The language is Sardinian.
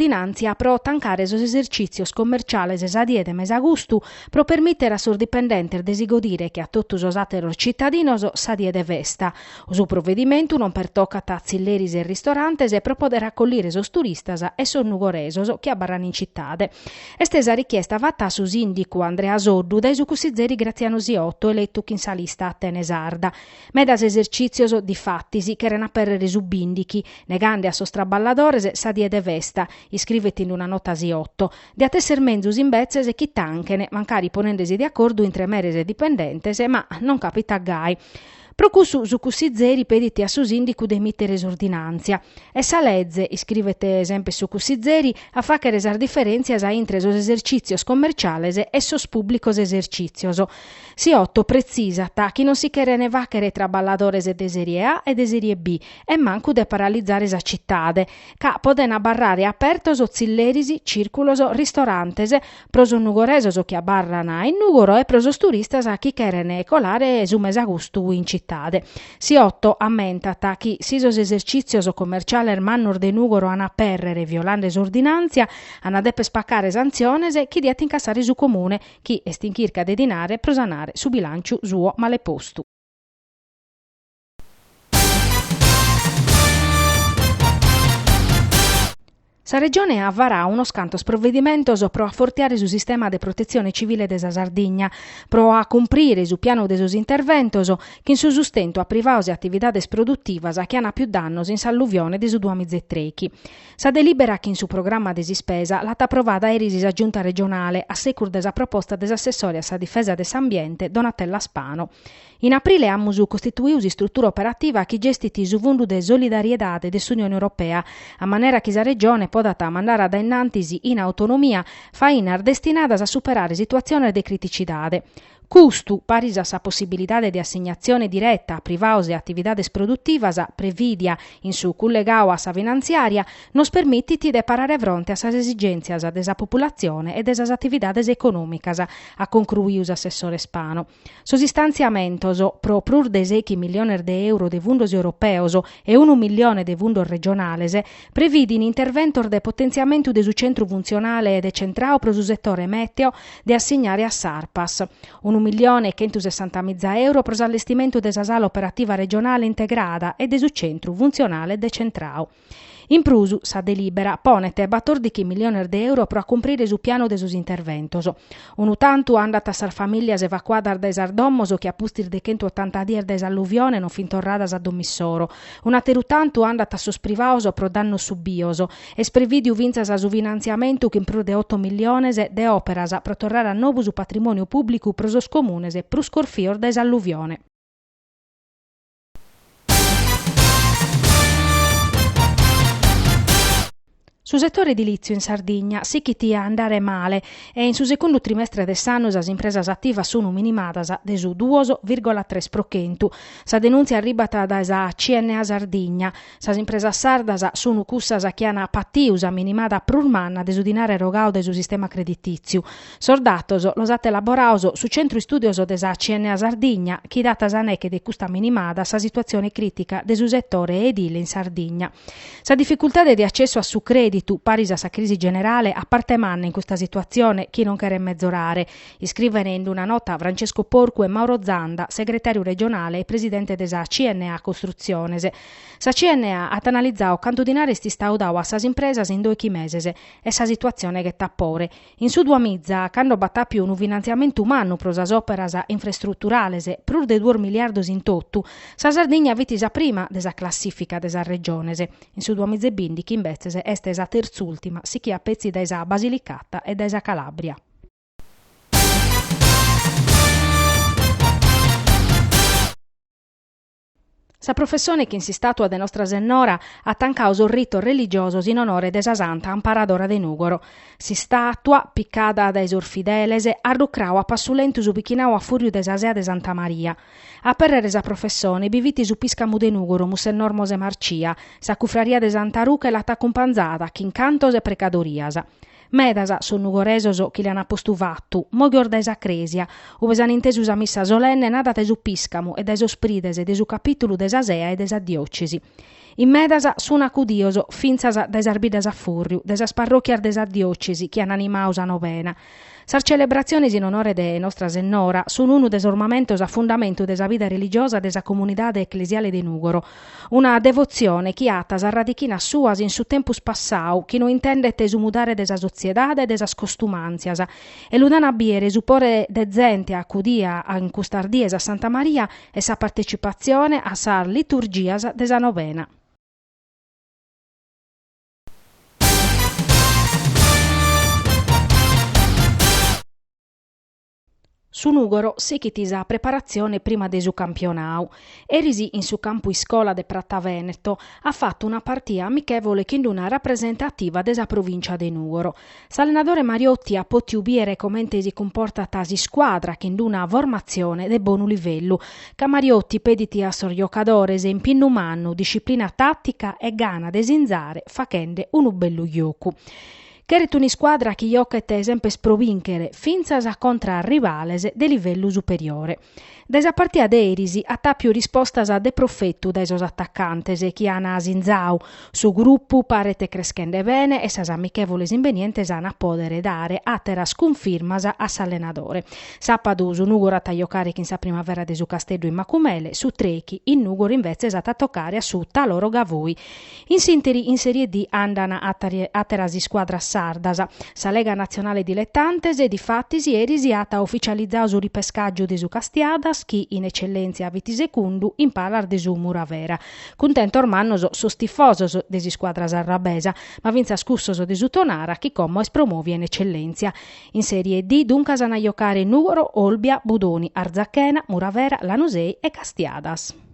s'ordinàntzia pro tancare sos esercìtzios commerciales sa die de mesagustu pro permìtere a sos dipendentes de si godire che a totu sos àteros citadinos sa die de festa. Su provedimentu non pertocat tzilleris e ristorantes pro pòdere acollire sos turistas e sos nugoresos chi abarran in citade. Est sa richiesta fata a su sìndicu Andrea Soddu dae su cussizeri Graziano Siotto eletu chin sa lista Atene Sarda. Medas esercìtzios, difatis, cheren apèrrere su bìndichi, negande a sos traballadores sa die de festa, iscrivet in una nota Siotto. Diat èssere menzus imbetzes chi tanchen, mancari ponende-si de acordu intre meres e dipendentes, ma non capitat gai. Pro cussu su cussizeri pedit a su sìndicu de emìtere s'ordinàntzia. Est sa leze, iscrivet semper su cussizeri, a fàghere sas diferèntzias intre sos esercìtzios commerciales e sos pùblicos esercìtzios. Siotto pretzisat chi non si cheren fàghere traballadores de serie A e de serie B e mancu de paralizare sa citade, ca poden abarrare apertos tzilleris, cìrculos, ristorantes, pro sos nugoresos chi abarran in Nùgoro e pro sos turistas chi cheren colare su mesagustu in citade. Siotto ammentat chi si sos esercìtzios commerciales mannos de Nùgoro an a apèrrere violande s'ordinàntzia, an a deper pacare santziones chi diat incassare su Comune, chi est in chirca de dinare pro sanare su bilànciu suo malepostu. Sa Regione at varadu unos cantos provedimentos pro afortiare su sistema de protetzione civile de sa Sardigna, pro acumprire su pianu de sos interventos chin su sustentu a privados e atividades produtivas chi an àpiu dannos in s'alluvione de su duamiza e trèichi. Sa delìbera chin su programma de s'ispesa l'at aprovada eris sa Giunta regionale a secus de sa proposta de s'assessore a sa difesa de s'ambiente Donatella Spano. In aprile amus costituidu s'istrutura operativa chi gestit su Fundu de Solidariedade de s'Unione Europea, a manera chi sa Regione podat mandare a dae in antis in autonomia fainas destinadas a superare situatziones de criticidade. Custu, paris a sa possibilidade de assignatzione direta a privados e atividades produtivas prevìdia in su cullegadu a sa finantziària, nos permitit de parare fronte a sas esigèntzias de sa populatzione e de sas atividades econòmicas, at concruidu s'assessore Spano. Sos istantziamentos, pro prus de sèichi milliones de euro de fundos europeos e unu millione de fundos regionales, previdin interventos de potentziamentu de su Centru Funtzionale Decentradu pro su setore mèteo de assignare a s'Arpas, unu millione e chentusessantamiza euro pro s'allestimentu de sa Sala Operativa Regionale Integrada e de su Centru Funtzionale Decentradu. In prus, sa delìbera ponet batòrdichi milliones de euro pro acumprire su pianu de sos interventos. Unu tantu andat a sas famìlias evacuadas dae sas domos chi a pustis de chentuotanta dies dae s'alluvione non fint torradas a domo issoro. Un'àteru tantu andat a sos privados pro dannos subios. Est prevìdiu fintzas su finantziamentu chin prus de oto milliones de òperas pro torrare a nou su patrimòniu pùblicu pro sos comunes prus corfios dae s'alluvione. Su setore edilìtziu in Sardigna sighit a andare male e in su segundu trimestre de s'annu sas impresas ativas sunt minimadas de su duos vìrgola tres pro chentu. Sa denùntzia arribat dae sa CNA Sardigna. Sas impresas sardas sunt cussas chi ant patiu sa minimada prus manna de su dinare erogadu dae su sistema creditìtziu. Sos datos los at elaborados su Centru Istùdios de sa CNA Sardigna, chi dat sa neche de custa minimada a sa situatzione crìtica de su setore edile in Sardigna. Sa dificultade de acessu a su crèditu, paris a sa crisi generale, at parte manna in custa situatzione chi non cheret mezorare, iscrivene in una nota Francesco Porcu e Mauro Zanda, segretàriu regionale e presidente de sa CNA Costrutziones. Sa CNA at analizadu cantu dinare est istadu dadu a sas impresas in dòichi meses e sa situatzione ghetat pore. In su duamiza, cando b'at àpiu unu finantziamentu mannu pro sas òperas infraestruturales, prus de duos miliardos in totu, sa Sardigna fit sa prima de sa classìfica de sas regiones. In su duamiza e bìndichi, imbetzes, est sa tertz'ùltima, sichia petzi dae sa Basilicata e dae sa Calàbria. Sa professone chin s'istàtua de Nostra Sennora at tancadu sos ritos religiosos in onore de sa Santa Amparadora de Nùgoro. S'istàtua, picada dae sos fideles, at rucradu a passu lentu su bichinadu a fùrriu de sa sea de Santa Maria. A apèrrere sa professone bi fit su pìscamu de Nùgoro, Mussennor Mosè Marcia. Sa cufraria de Santa Ruche l'at acumpanzada chin cantos e precadorias. Medas sos nugoresos chi li an postu fatu, mòghios dae sa crèsia, ube s'an intesu sa missa solenne nada dae su pìscamu e dae sos prides de su capìtulu de sa Sea e de sa diòcesi. In medas sun acudios fintzas dae sas biddas a fùrriu, de sas parròchias de sa diòcesi chi an animadu sa novena. Sas celebratziones in onore de Nostra Sennora sun unu de sos mamentos a fundamentu de sa vida religiosa de sa comunidade eclesiale de Nùgoro. Una devotzione chi at sas radichinas suas in su tempus passadu chi no intendet su mudare de sa sotziedade e de sas costumàntzias e lu dan a bìere su pore de zente acudia in custas dies a Santa Maria e sa partecipatzione a sas liturgias de sa novena. Su Nùgoro sighit sa preparatzione prima de su campionadu. Eris in su campu iscola de Prata Veneto at fatu una partia amichèvole chin una rapresentativa de sa provìncia de Nùgoro. S'allenadore Mariotti at pòtiu bìere comente si cumportat s'iscuadra chin una formatzione de bonu livellu, ca Mariotti pedit a sos giocadores impinnu mannu, disciplina tàtica e gana de sinzare faghende unu bellu giocu. Cheret un'iscuadra chi giochet semper pro bìnchere, fintzas contra a rivales de livellu superiore. Dae sa partia de eris at àpiu rispostas de profetu dae sos atacantes chi an sinzau. Su grupu paret creschende bene e sas amichèvoles imbenientes an a pòdere dare àteras cunfirmas a s'allenadore. Sàpadu su Nùgoro at a giocare chin sa Primavera de su Casteddu in Macumele, su trèichi in Nùgoro imbetzes at a tocare a su Taloro Gavoi. In s'ìnteri in Serie D andan àteras iscuadras sardas. Sa Lega Natzionale Diletantes, difatis, eris at uficializadu su ripescàgiu de su Castiadas chi in Ecellèntzia fit segundu in palas de su Muravera. Cuntentos mannos sos tifosos de s'iscuadra sarrabesa, ma fintzas cussos de su Tonara chi como est promòvia in Ecellèntzia. In Serie D duncas an a giocare Nùgoro, Olbia, Budoni, Arzachena, Muravera, Lanusei e Castiadas.